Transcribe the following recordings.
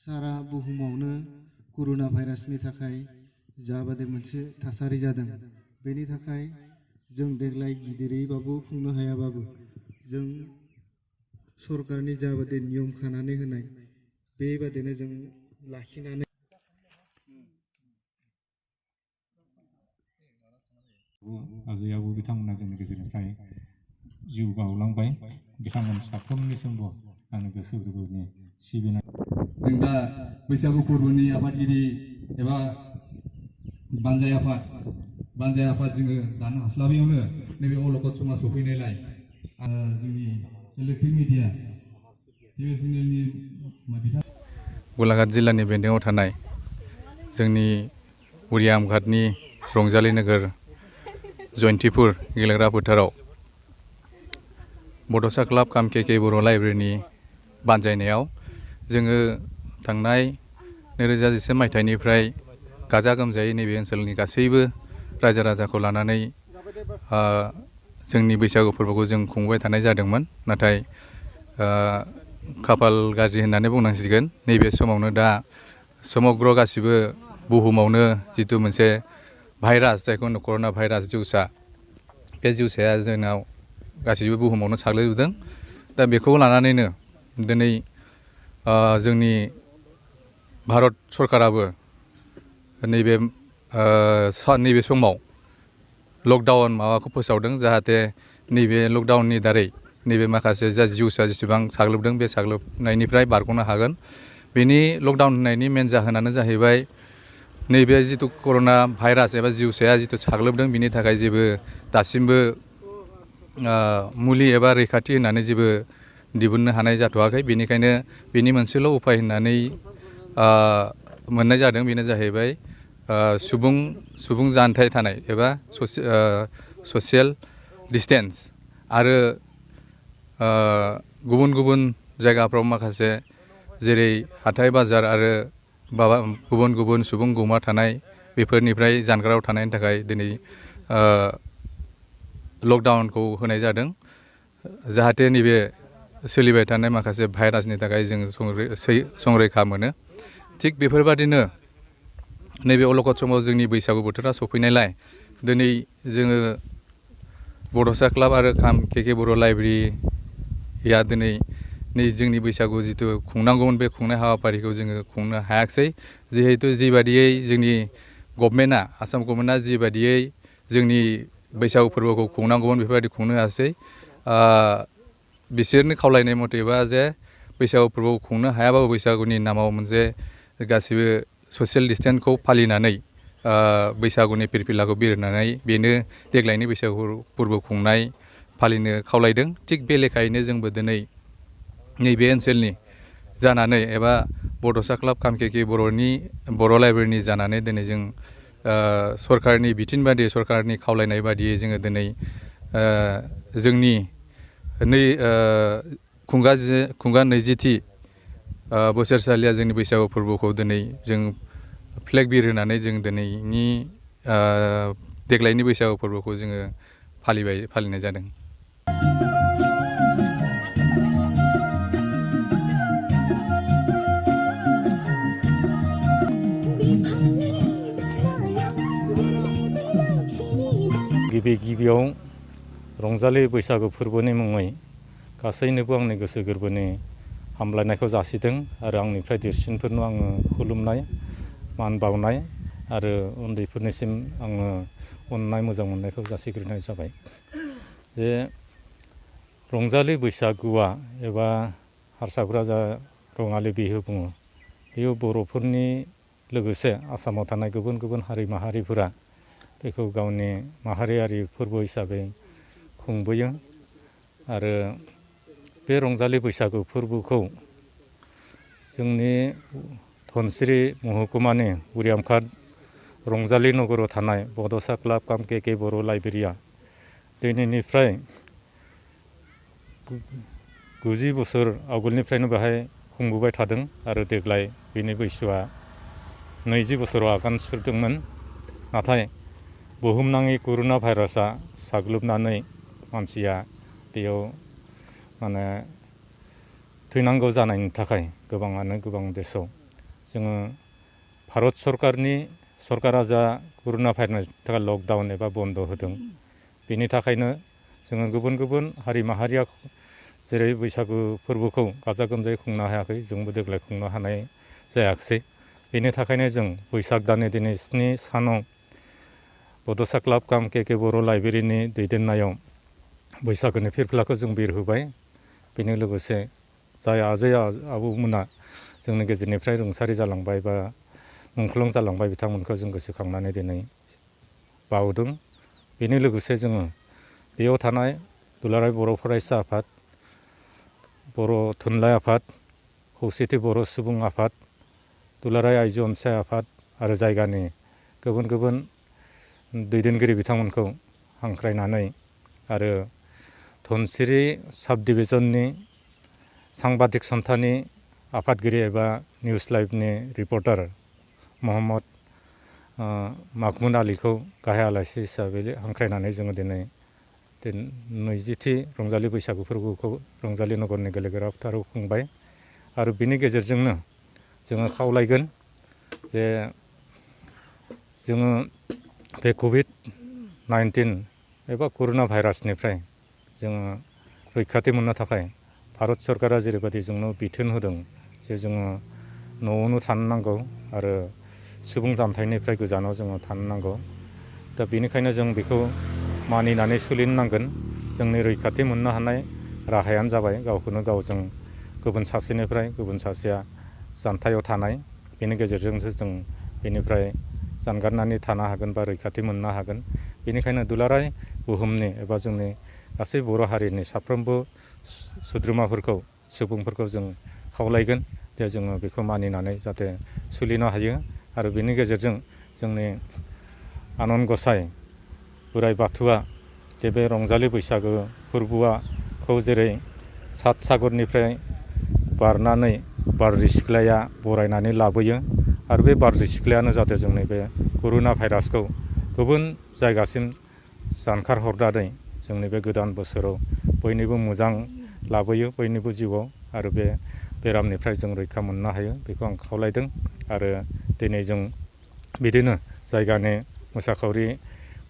सारा बुहुमावनो कर'ना भाइरासनि थाखाय जाबादि मोनसे थासारि जादों बेनि थाखाय जों देग्लाय गिदिरैबाबो खुंनो हायाबाबो जों सरकारनि जाबादि नियम खानानै होनाय बेबादिनो जों लाखिनानै आजै आबौ बिथांमोना जोंनि गेजेरनिफ्राय जिउ बाउलांबाय बिथांमोन साफ्रोमनिसिमबो आंनि गोसो गोरबोनि सिबिनाय जों दा बैसागु फोरबोनि आफादगिरि एबा बानजाय आफाद जोङो दानो हास्लाबैयावनो नैबे अलखद समा सफैनायलाय जोंनि इलेक्ट्रिक मिडिया टिभि चेनेलनि गलाघाट जिल्लानि बेन्दोङाव थानाय जोंनि उरियाम घाटनि रंजालि नोगोर जयन्तिपुर गेलेग्रा फोथाराव बड'सा क्लाब काम के बर' लाइब्रेरिनि बानजायनायाव जोङो थांनाय 2013 मायथाइनिफ्राय गाजा गोमजायै नैबे ओनसोलनि गासैबो रायजो राजाखौ लानानै जोंनि बैसागु फोरबोखौ जों खुंबाय थानाय जादोंमोन नाथाय खाफाल गाज्रि होननानै बुंनांसिगोन नैबे समावनो दा समग्र गासिबो बुहुमावनो जितु मोनसे भाइरास जायखौ कर'ना भाइरास जिउसा बे जिउसाया जोंनाव गासिबो बुहुमावनो साग्लोबदों दा बेखौ लानानैनो दिनै जोंनि भारत सरकाराबो नैबे समाव लकडाउन माबाखौ फोसावदों जाहाथे नैबे लकडाउननि दारै नैबे माखासे जा जिउसा जेसेबां साग्लोबदों बे साग्लोबनायनिफ्राय बारग'नो हागोन बेनि लकडाउन होनायनि मेन जाहोनानो जाहैबाय नैबे जितु कर'ना भाइरास एबा जिउसाया जितु साग्लोबदों बिनि थाखाय जेबो दासिमबो मुलि एबा रैखाथि होननानै जेबो दिहुननो हानाय जाथ'वाखै बेनिखायनो बेनि मोनसेल' उपाय होननानै मोननाय जादों बेनो जाहैबाय सुबुं जानथाय थानाय एबा ससियेल डिसटेन्स आरो गुबुन गुबुन जायगाफ्राव माखासे जेरै हाथाय बाजार आरो गुबुन गुबुन सुबुं गौमा थानाय बेफोरनिफ्राय जानगाराव थानायनि थाखाय दिनै लकडाउनखौ होनाय जादों जाहाथे नैबे सोलिबाय थानाय माखासे भाइरासनि थाखाय जों संरैखा मोनो थिग बेफोरबादिनो नैबे अलखद समाव जोंनि बैसागु बोथोरा सफैनायलाय दिनै जोङो बड'सा क्लाब आरो काम के बर' लाइब्रेरिया दिनै जोंनि बैसागु जितु खुंनांगौमोन बे खुंनाय हाबाफारिखौ जोङो खुंनो हायाखिसै जिहेतु जिबादियै जोंनि गभर्नमेन्टआ आसाम गभर्नमेन्टआ जिबादियै जोंनि बैसागु फोरबोखौ खुंनांगौमोन बेफोरबायदि खुंनो हायासै बिसोरनि खावलायनाय मथेबा जे बैसागु फोरबोखौ खुंनो हायाबाबो बैसागुनि नामाव मोनसे गासिबो ससियेल डिसटेन्सखौ फालिनानै बैसागुनि फिरफिलाखौ बिरहोनानै बेनो देग्लायनि बैसागु फोरबो खुंनाय फालिनो खावलायदों थिग बे लेखायैनो जोंबो दिनै नैबे ओनसोलनि जानानै एबा बड'सा क्लाब काम के बर' लाइब्रेरिनि जानानै दिनै जों सरकारनि बिथोन बायदि सरकारनि खावलायनाय बादियै जोङो दिनै जोंनि खुंगा 20थि बोसोरसालिया जोंनि बैसागु फोरबोखौ दिनै जों फ्लेग बिरहोनानै जों दिनैनि देग्लायनि बैसागु फोरबोखौ जोङो फालिनाय जादों। गिबियाव रंजालि बैसागु फोरबोनि मुङै गासैनोबो आंनि गोसो गोरबोनि हामलायनायखौ जासिदों आरो आंनिफ्राय देरसिनफोरनो आङो खुलुमनाय मान बावनाय आरो उन्दैफोरनिसिम आङो अननाय मोजां मोननायखौ जासिग्रोनाय जाबाय जे रंजालि बैसागुआ एबा हारसाफोरा जा रङालि बिहु बुङो बेयो बर'फोरनि लोगोसे आसामाव थानाय गुबुन गुबुन हारि माहारिफोरा बेखौ गावनि माहारियारि फोरबो हिसाबै खुंबोयो आरो बे रंजालि बैसागु फोरबोखौ जोंनि धनसिरि महकुमानि उरियाम घाट रंजालि नगराव थानाय बड'सा क्लाब काम के बर' लाइब्रेरिया दिनैनिफ्राय 90 बोसोर आवगोलनिफ्रायनो बेहाय खुंबोबाय थादों आरो देग्लाय बेनि बैसोआ 20 बोसोराव आगान सुरदोंमोन। नाथाय बुहुमनाङै करुना भाइरासआ साग्लोबनानै मानसिया बेयाव माने थैनांगौ जानायनि थाखाय गोबाङानो गोबां देशआव जोङो भारत सरकारा जा करुना भाइरासनि थाखाय लकडाउन एबा बन्द होदों बेनि थाखायनो जोङो गुबुन गुबुन हारि माहारिया जेरै बैसागु फोरबोखौ गाजा गोमजायै खुंनो हायाखै जोंबो देग्लाय खुंनो हानाय जायाखिसै। बेनि थाखायनो जों बैसाग दाननि दिनै 7 सानाव बड'सा क्लाब काम के बर' लाइब्रेरिनि दैदेननायाव बैसागोनि फिरफिलाखौ जों बिरहोबाय। बेनि लोगोसे जाय आजै आबौमोना जोंनि गेजेरनिफ्राय रुंसारि जालांबाय बा मुंख्लं जालांबाय बिथांमोनखौ जों गोसोखांनानै दिनै बावदों। बेनि लोगोसे जोङो बेयाव थानाय दुलाराय बर' फरायसा आफाद, बर' थुनलाइ आफाद, खौसेथि बर' सुबुं आफाद, दुलाराय आइजो अनसाय आफाद आरो जायगानि गुबुन गुबुन दैदेनगिरि बिथांमोनखौ हांख्रायनानै आरो धनसिरि साब डिभिजननि सांबादिक सन्थानि आफादगिरि एबा निउस लाइभनि रिपर्टार महम्मद माकमुन आलीखौ गाहाय आलासि हिसाबै हांख्रायनानै जोङो दिनै 20थि रंजालि बैसागु फोरबोखौ रंजालि नगरनि गेलेग्रा फोथाराव खुंबाय। आरो बिनि गेजेरजोंनो जोङो खावलायगोन जे जोङो बे COVID-19 एबा करुना भाइरासनिफ्राय जोङो रैखाथि मोननो थाखाय भारत सरकारा जेरैबायदि जोंनो बिथोन होदों जे जोङो न'आवनो थानो नांगौ आरो सुबुं जानथायनिफ्राय गोजानाव जोङो थानो नांगौ। दा बेनिखायनो जों बेखौ मानिनानै सोलिनो नांगोन। जोंनि रैखाथि मोननो हानाय राहायानो जाबाय गावखौनो गावजों गुबुन सासेनिफ्राय गुबुन सासेया जानथायाव थानाय। बेनि गेजेरजोंसो जों बेनिफ्राय जानगारनानै थानो हागोन बा रैखाथि मोननो हागोन। बेनिखायनो दुलाराय बुहुमनि एबा जोंनि गासै बर' हारिनि साफ्रोमबो सोद्रोमाफोरखौ सुबुंफोरखौ जों खावलायगोन जे जोङो बेखौ मानिनानै जाहाथे सोलिनो हायो। आरो बेनि गेजेरजों जोंनि आनान गसाइ बोराइ बाथौआ जे बे रंजालि बैसागो फोरबोखौ जेरै सात सागरनिफ्राय बारनानै बारदै सिख्लाया बरायनानै लाबोयो आरो बे बारदै सिख्लायानो जाहाथे जोंनि बे करुना भाइरासखौ गुबुन जायगासिम जानखार हरनानै जोंनि बे गोदान बोसोराव बयनिबो मोजां लाबोयो बयनिबो जिउआव आरो बे बेरामनिफ्राय जों रैखा मोननो हायो बेखौ आं खावलायदों। आरो दिनै जों बिदिनो जायगानि मोसाखावरि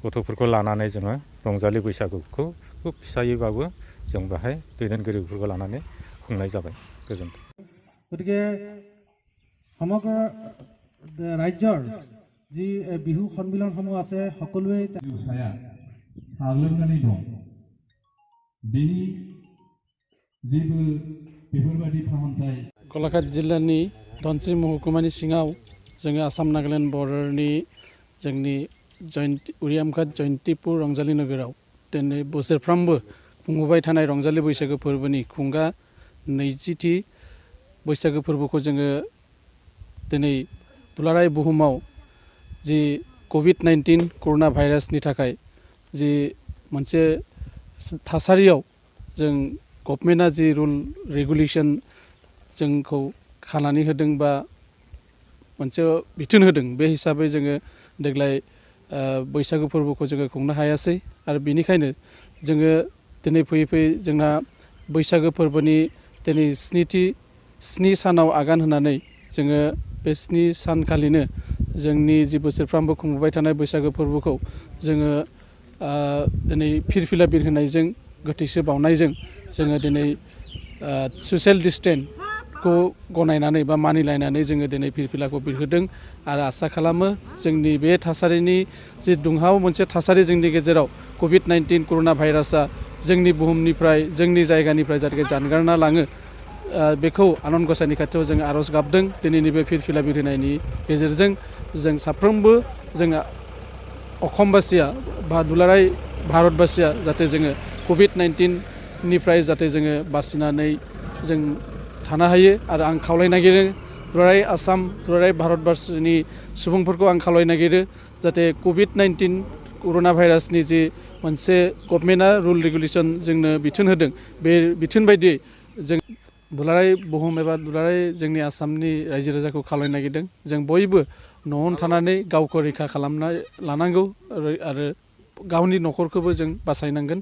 गथ'फोरखौ लानानै जोङो रंजालि बैसागुखौ खुब फिसायैबाबो जों बेहाय दैदेनगिरिफोरखौ लानानै खुंनाय जाबाय। गोजोन्थों। गतिके समग्र रायजोर जी बिहु सन्मिलनসমূह আছে সকলোৱে साया साग्लोबनानै दं। बेनि जेबो बेफोरबायदि फाहामथाय गलाघाट जिल्लानि धनसिरि महकुमानि सिङाव जोङो आसाम नागालेण्ड बर्डारनि जोंनि उरियामघाट जयन्तिपुर रंजालि नोगोराव दिनै बोसोरफ्रोमबो खुंबोबाय थानाय रंजालि बैसागो फोरबोनि खुंगा 20थि बैसागो फोरबोखौ जोङो दिनै दुलाराय बुहुमाव जि COVID-19 करुना भाइरासनि थाखाय जि मोनसे थासारियाव जों गभर्नमेन्टआ जि रुल रेगुलेसन जोंखौ खानानै होदों बा मोनसे बिथोन होदों बे हिसाबै जोङो देग्लाय बैसागु फोरबोखौ जोङो खुंनो हायासै। आरो बेनिखायनो जोङो दिनै फैयै फैयै जोंहा बैसागो फोरबोनि दिनै 7 सानाव आगान होनानै जोङो बे 7 सानखालिनो जोंनि जि बोसोरफ्रामबो खुंबोबाय थानाय बैसागो फोरबोखौ जोङो दिनै फिरफिला बिरहोनायजों गोथैसो बावनायजों जोङो दिनै ससियेल डिस्टेन्सखौ गनायनानै बा मानिलायनानै जोङो दिनै फिरफिलाखौ बिरहोदों। आरो आसा खालामो जोंनि बे थासारिनि जि दुंहाव मोनसे थासारि जोंनि गेजेराव COVID-19 करुना भाइरासआ जोंनि बुहुमनिफ्राय जोंनि जायगानिफ्राय जाहाथे जानगारना लाङो बेखौ आनान गसाइनि खाथियाव जों आर'ज गाबदों। दिनैनि बे फिरफिला बिरहोनायनि गेजेरजों जों साफ्रोमबो जोंहा अखमबासिया बा दुलाराय भारतबासिया जाहाथे जोङो COVID-19 निफ्राय जाहाथे जोङो बासिनानै जों थानो हायो। आरो आं खावलायनो नागिरो दुलाराय आसाम दुलाराय भारतबर्षनि सुबुंफोरखौ आं खावलायनो नागिरो जाहाथे COVID-19 करुना भाइरासनि जि मोनसे गभर्नमेन्टआ रुल रेगुलेसन जोंनो बिथोन होदों बे बिथोन बायदियै जों दुलाराय बुहुम एबा दुलाराय जोंनि आसामनि रायजो राजाखौ खावलायनो नागिरदों जों बयबो न'आवनो थानानै गावखौ रैखा खालामना लानांगौ आरो गावनि न'खरखौबो जों बासायनांगोन।